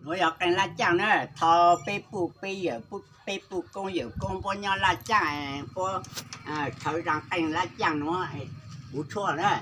Nuav yog qee laj caaj na, tho peb puj peb yawm, peb puj koob yawm koob puab nyob laj caaj, puab khawv zaa qee laj caaj nuav, kuv tshuaj na.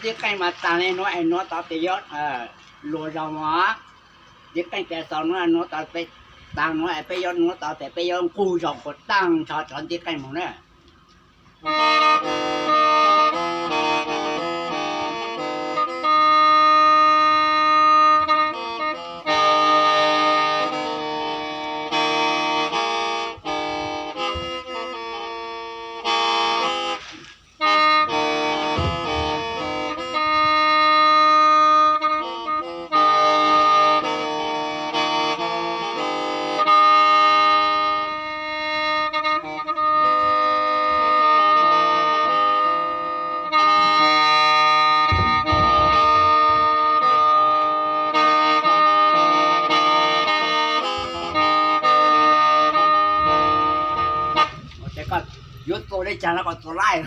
Ntiv qeej mas taag le nuav es nuav tod tes yuav luas zog mog. Ntiv qeej tes xaus nuav nuav tod peb taag nuav es peb yuav nuav tod tes peb yuav nqug zog kuas taag nrho cov ntiv qeej moog na. Yuav txua le caag no koj txua laij.